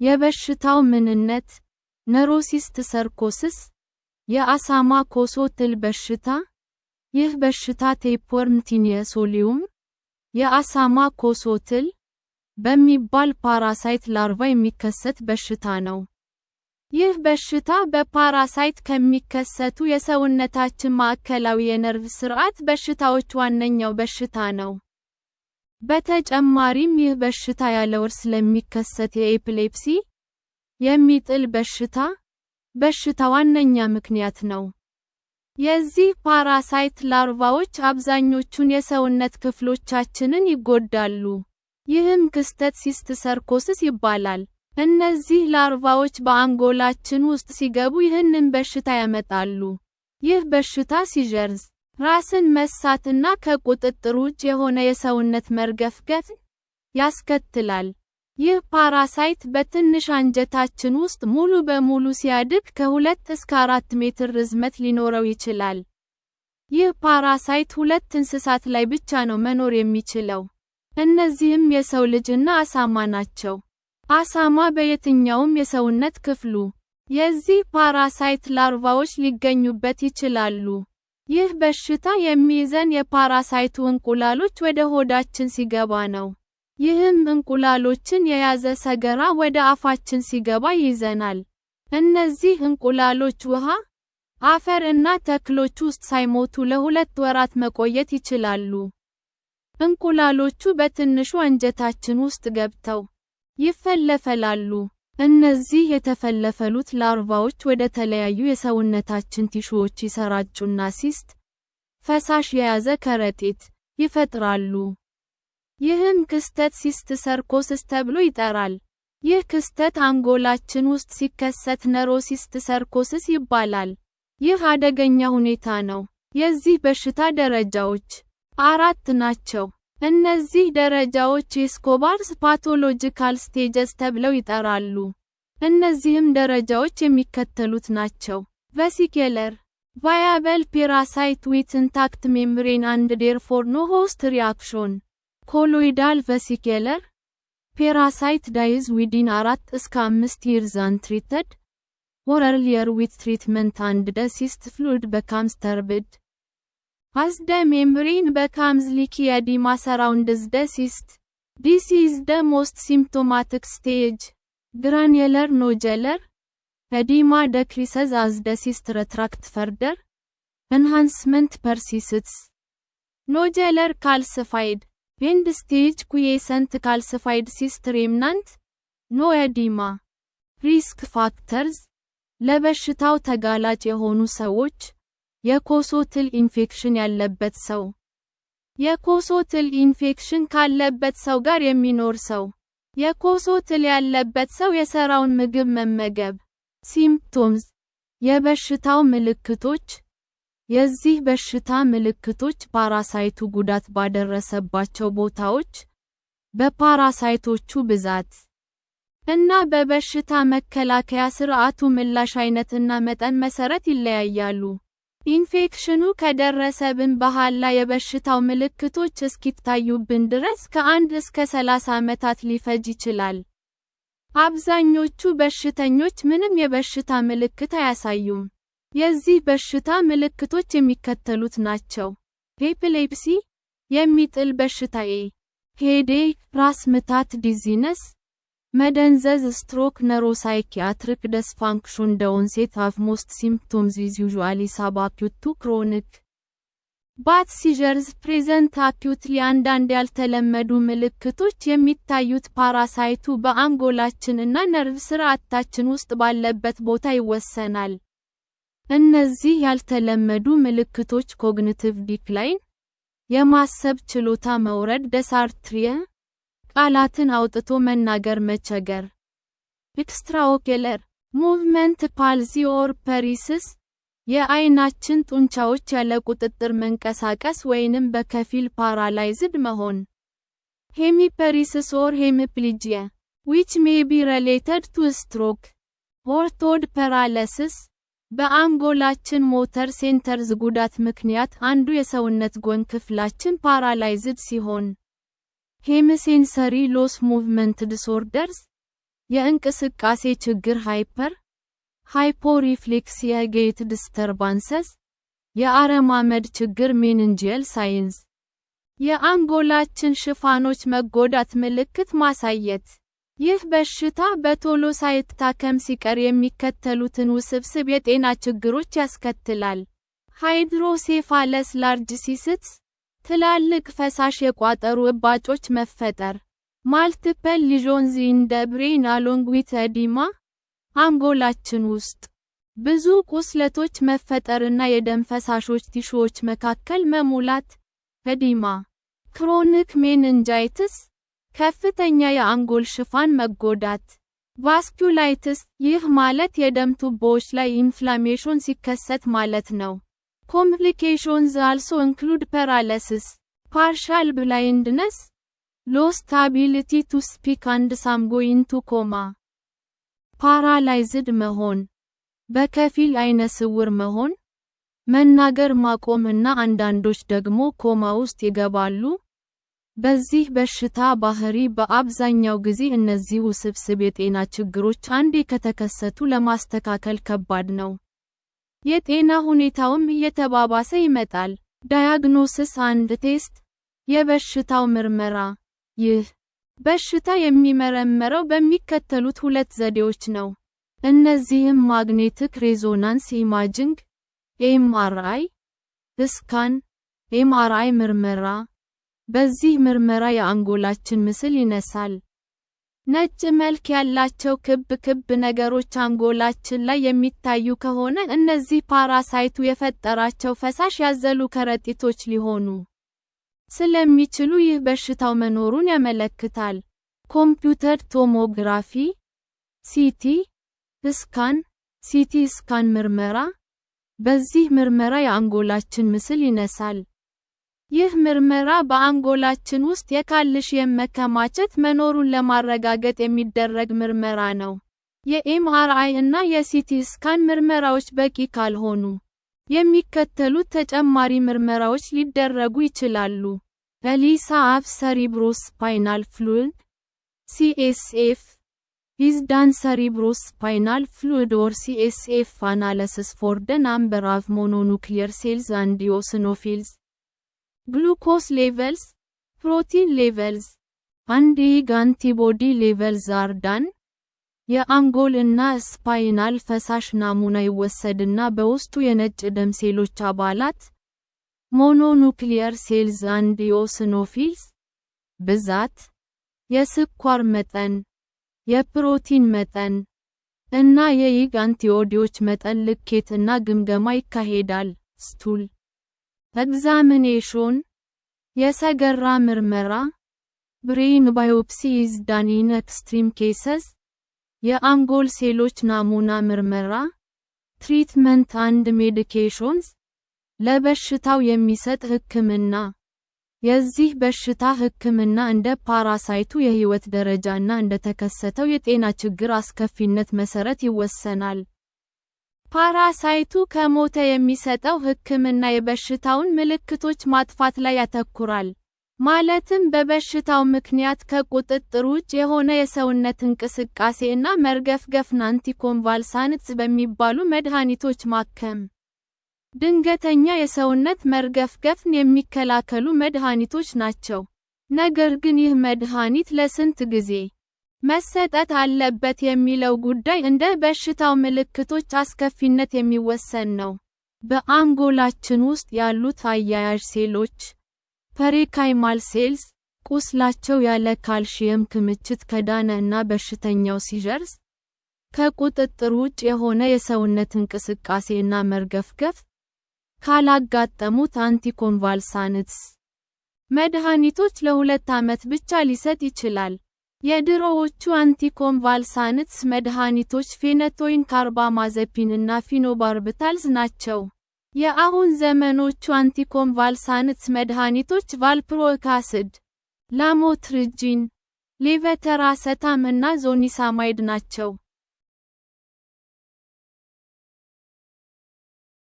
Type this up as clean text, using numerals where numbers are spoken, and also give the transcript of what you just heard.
የበሽታው ምንነት፣ neurocysticercosis፣ የአሳማ ኮሶ ትል በሽታ። ይህ በሽታ tapeworm Taenia solium፣ የአሳማ ኮሶ ትል፣ በሚባል parasite larva የሚከሰት በሽታ ነው። ይህ በሽታ በ parasite ከሚከሰቱ የሰውነታችን ማዕከላዊ የነርቭ ስርዓት በሽታዎች ዋነኛው በሽታ ነው። በተጨማሪም ይህ በሽታ ያለ ውርስ ለሚከሰት የ epilepsy፣ የሚጥል በሽታ፣ በሽታ ዋነኛ ምክንያት ነው። የዚህ parasite larva ዎች አብዛኞቹን የሰውነት ክፍሎቻችንን ይጎዳሉ። ይህም ክስተት cysticercosis ይባላል። እነዚህ larva ዎች በአንጎላችን ውስጥ ሲገቡ ይህንን በሽታ ያመጣሉ። ይህ በሽታ seizures፣ ራስን መሳትና ከቁጥጥር ውጭ የሆነ የሰውነት መርገፍገፍ ያስከትላል። ይህ parasite በትንሽ አንጀታችን ውስጥ ሙሉ በሙሉ ሲያድግ ከ2 እስከ 4 ሜትር ርዝመት ሊኖረው ይችላል። ይህ parasite ሁለት እንስሳት ላይ ብቻ ነው መኖር የሚችለው። እነዚህም የሰው ልጅና አሳማ ናቸው። አሳማ በየትኛውም የሰውነት ክፍሉ የዚህ parasite larva ዎች ሊገኙበት ይችላሉ። ይህ በሽታ የሚይዘን የ parasite ኡ እንቁላሎች ወደ ሆዳችን ሲገባ ነው። ይህም እንቁላሎችን የያዘ ሰገራ ወደ አፋችን ሲገባ ይይዘናል። እነዚህ እንቁላሎች ውሃ፣ አፈር እና ተክሎች ውስጥ ሳይሞቱ ለ2 ወራት መቆየት ይችላሉ። እንቁላሎቹ በትንሹ አንጀታችን ውስጥ ገብተው ይፈለፈላሉ። እነዚህ የተፈለፈሉት larva ዎች ወደ ተለያዩ የሰውነታችን tissue ዎች ይሰራጩና cyst፣ ፈሳሽ የያዘ ከረጢት፣ ይፈጥራሉ። ይህም ክስተት cysticercosis ተብሎ ይጠራል። ይህ ክስተት አንጎላችን ውስጥ ሲከሰት neurocysticercosis ይባላል። ይህ አደገኛ ሁኔታ ነው። የዚህ በሽታ ደረጃዎች አራት ናቸው። እነዚህ ደረጃዎች Escobar's pathological stages ተብለው ይጠራሉ። እነዚህም ደረጃዎች የሚከተሉት ናቸው። Vesicular viable parasite with intact membrane and therefore no host reaction. Colloidal vesicular parasite dies within 4 እስከ 5 years untreated or earlier with treatment and the cyst fluid becomes turbid as the membrane becomes leaky, edema surrounds the cyst. This is the most symptomatic stage. Granular nodular edema decreases as the cyst retract further. Enhancement persists. Nodular calcified end stage quiescent calcified cyst remnant, no edema. Risk factors: ለበሽታው ተጋላጭ የሆኑ ሰዎች፣ የኮሶ ትል ኢንፌክሽን ያለበት ሰው፣ የኮሶ ትል ኢንፌክሽን ካለበት ሰው ጋር የሚኖር ሰው፣ የኮሶ ትል ያለበት ሰው የሰራውን ምግብ መመገብ። Symptoms፣ የበሽታው ምልክቶች። የዚህ በሽታ ምልክቶች parasite ኡ ጉዳት ባደረሰባቸው ቦታዎች፣ በ parasite ኦቹ ብዛት እና በበሽታ መከላከያ ስርዓቱ ምላሽ አይነትና መጠን መሰረት ይለያያሉ። ኢንፌክሽኑ ከደረሰብን በኋላ የበሽታው ምልክቶች እስኪታዩብን ድረስ ከ1 እስከ 30 ዓመታት ሊፈጅ ይችላል። አብዛኞቹ በሽተኞች ምንም የበሽታ ምልክት አያሳዩም። የዚህ በሽታ ምልክቶች የሚከተሉት ናቸው። Epilepsy፣ የሚጥል በሽታ ኤ headache፣ ራስ ምታት፣ dizziness፣ መደንዘዝ፣ stroke፣ neuropsychiatric dysfunction. The onset of most symptoms is usually subacute to chronic, but seizures present acutely. አንዳንድ ያልተለመዱ ምልክቶች የሚታዩት parasite ኡ በአንጎላችን እና ነርቭ ስርዓታችን ውስጥ ባለበት ቦታ ይወሰናል። እነዚህ ያልተለመዱ ምልክቶች cognitive decline፣ የማሰብ ችሎታ መውረድ፣ dysarthria፣ ቃላትን አውጥቶ መናገር መቸገር፣ extraocular movement palsy or paresis፣ የአይናችን ጡንቻዎች ያለ ቁጥጥር መንቀሳቀስ ወይንም በከፊል paralyzed መሆን፣ hemiparesis or hemiplegia, which may be related to stroke, or Todd paralysis፣ በአንጎላችን motor centers ጉዳት ምክንያት አንዱ የሰውነት ጎን ክፍላችን paralyzed ሲሆን፣ hemisensory loss movement disorders. የእንቅስቃሴ ችግር hyper, hyporeflexia, gait disturbances, የአረማመድ ችግር meningeal signs። የአንጎላችን ሽፋኖች መጎዳት ምልክት ማሳየት። ይህ በሽታ በቶሎ ሳይታከም ሲቀር የሚከተሉትን ውስብስብ የጤና ችግሮች ያስከትላል። Hydrocephalus, large cysts፣ ትላልቅ ፈሳሽ የቋጠሩ እባጮች መፈጠር። Multiple lesions in the brain along with edema፣ አንጎላችን ውስጥ ብዙ ቁስለቶች መፈጠርና የደም ፈሳሾች ቲሹዎች መካከል መሙላት፣ edema። Chronic meningitis፣ ከፍተኛ የአንጎል ሽፋን መጎዳት። Vasculitis፣ ይህ ማለት የደም ቱቦዎች ላይ inflammation ሲከሰት ማለት ነው። Complications also include paralysis, partial blindness, lost ability to speak and some go into coma። Paralyzed መሆን፣ በከፊል አይነ ስውር መሆን፣ መናገር ማቆም እና አንዳንዶች ደግሞ ኮማ ውስጥ ይገባሉ። በዚህ በሽታ ባህሪ በአብዛኛው ጊዜ እነዚህ ውስብስብ የጤና ችግሮች አንዴ ከተከሰቱ ለማስተካከል ከባድ ነው። የጤና ሁኔታውም እየተባባሰ ይመጣል። Diagnosis and test፣ የበሽታው ምርመራ። ይህ በሽታ የሚመረመረው በሚከተሉት ሁለት ዘዴዎች ነው። እነዚህም magnetic resonance imaging MRI scan፣ MRI ምርመራ። በዚህ ምርመራ የአንጎላችን ምስል ይነሳል። ነጭ መልክ ያላቸው ክብ ክብ ነገሮች አንጎላችን ላይ የሚታዩ ከሆነ እነዚህ parasite ኡ የፈጠራቸው ፈሳሽ ያዘሉ ከረጢቶች ሊሆኑ ስለሚችሉ ይህ በሽታው መኖሩን ያመለክታል። Computer tomography፣ CT scan፣ CT scan ምርመራ። በዚህ ምርመራ የአንጎላችን ምስል ይነሳል። ይህ ምርመራ በአንጎላችን ውስጥ የካልሽየም መከማቸት መኖሩን ለማረጋገጥ የሚደረግ ምርመራ ነው። የ MRI እና የ CT scan ምርመራዎች በቂ ካልሆኑ፣ የሚከተሉት ተጨማሪ ምርመራዎች ሊደረጉ ይችላሉ። ELISA of cerebrospinal fluid፣ CSF, is done. Cerebrospinal fluid or CSF analysis for the number of mononuclear cells and eosinophils, glucose levels, protein levels, and IgG antibody levels are done። የአንጎል እና spinal ፈሳሽ ናሙና ይወሰድና በውስጡ የነጭ ደም ሴሎች አባላት mononuclear cells and eosinophils ብዛት፣ የስኳር መጠን፣ የፕሮቲን መጠን እና የ IgG antibody ዎች መጠን ልኬት እና ግምገማ ይካሄዳል። Stool examination፣ የሰገራ ምርመራ። Brain biopsy is done in extreme cases፣ የአንጎል ሴሎች ናሙና ምርመራ። Treatment and medications፣ ለበሽታው የሚሰጥ ሕክምና። የዚህ በሽታ ሕክምና እንደ parasite ኡ የሕይወት ደረጃ እና እንደተከሰተው የጤና ችግር አስከፊነት መሰረት ይወሰናል። Parasite ኡ ከሞተ የሚሰጠው ሕክምና የበሽታውን ምልክቶች ማጥፋት ላይ ያተኩራል። ማለትም በበሽታው ምክንያት ከቁጥጥር ውጭ የሆነ የሰውነት እንቅስቃሴ እና መርገፍገፍን anticonvulsants በሚባሉ መድኃኒቶች ማከም። ድንገተኛ የሰውነት መርገፍገፍን የሚከላከሉ መድኃኒቶች ናቸው። ነገር ግን ይህ መድኃኒት ለስንት ጊዜ መሰጠት አለበት የሚለው ጉዳይ እንደ በሽታው ምልክቶች አስከፊነት የሚወሰን ነው። በአንጎላችን ውስጥ ያሉት አያያዥ ሴሎች parenchymal cells ቁስላቸው ያለ ካልሽየም ክምችት ከዳነ እና በሽተኛው seizures፣ ከቁጥጥር ውጭ የሆነ የሰውነት እንቅስቃሴ እና መርገፍገፍ ካላጋጠሙት anticonvulsants መድኃኒቶች ለ2 ዓመት ብቻ ሊሰጥ ይችላል። የድሮዎቹ anticonvulsants መድኃኒቶች phenytoin, carbamazepine እና phenobarbitals ናቸው። የአሁን ዘመኖቹ anticonvulsants መድኃኒቶች valproic acid፣ lamotrigine፣ levetiracetam እና zonisamide ናቸው።